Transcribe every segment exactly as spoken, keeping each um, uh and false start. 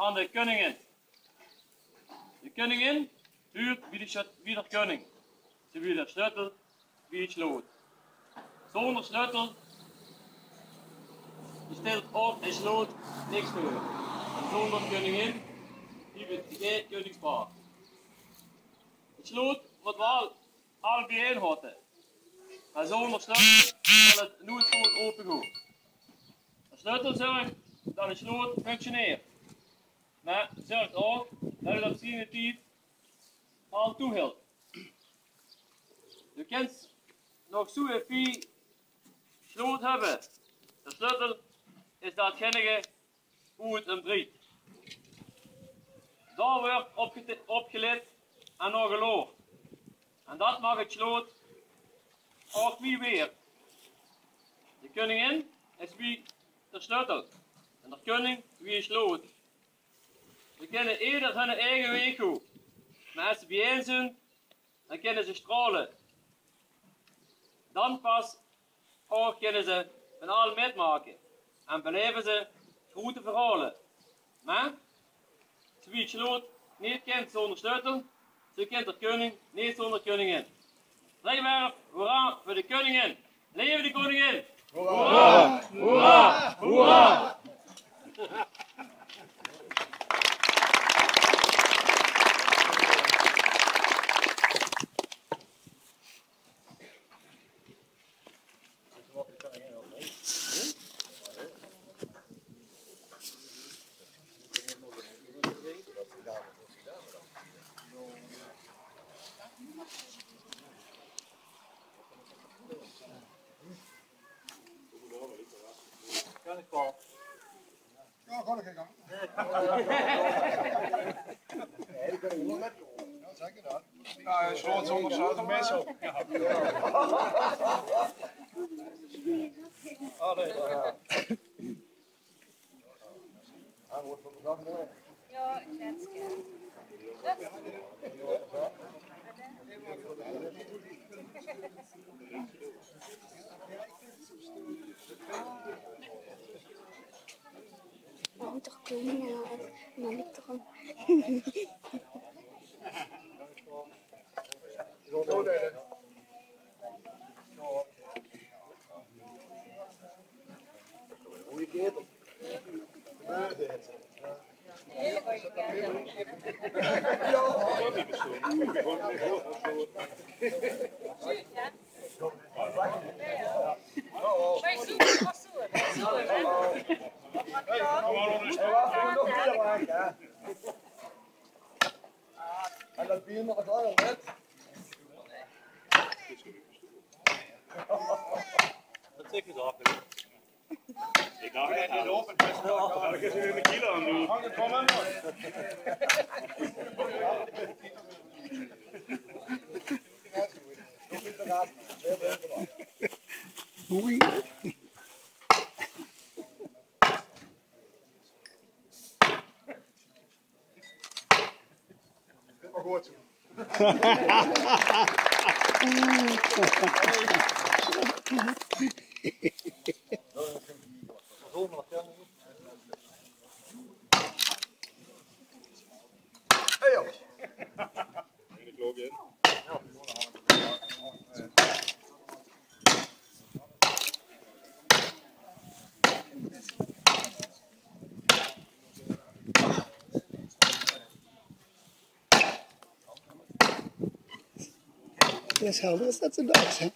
aan de keuningin. De keuningin huurt bie de, bie d'r keuning. Ze huurt d'r sleutel bie 't sloot. Zónger sleutel stèlt ouch e sloot niks veur. En zónger keuningin höbbe v'r gein keuningspaar. 't Sloot mót waal al bie-ein hote. Mer zónger sleutel zal 't noeit good opegoon. D'r sleutel zörg dat 't sloot functioneert. Mer zörg ouch dat 't op ziene tied al toehilt. Doe kins nog zoe'n fie sloot höbbe. D'r sleutel is datgeinige boe 't um driejt. Dao wuuert opgete-, opgelet en nao geloord. En dat maak 't sloot ouch wie weerd. De keuningin is wie d'r sleutel en d'r keuning wie e sloot. Ze kinne eder hunne eige weeg goon, mer es ze bie-ein zeen, dan kinne ze straole. Dan pas ouch kinne ze van al mitmake en beleve ze groete verhaole. Mer zoe wie 't sloot neet kint zónger sleutel, zoe kint d'r keuning neet zónger keuningin. Driewerf, hoera veur de keuningin! Leve de keuningin! Hoera! Hoera! Hoera! Kan ik wel. Ja, gewoon een gang. Ja, zeker dat. Ja, een soort zonder zout en meestal. Allee. Ja, ik wens je. Moet toch kunnen, ja. Maar niet toch een. En dat bier nog wel, hè? Dat zeg ik al. Ik dacht, ja, dat is weer een kilo aan doen. Oei. Yes, how is that so nice, hè?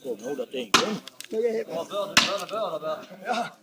Kom, nou dat ding, kom. Ja.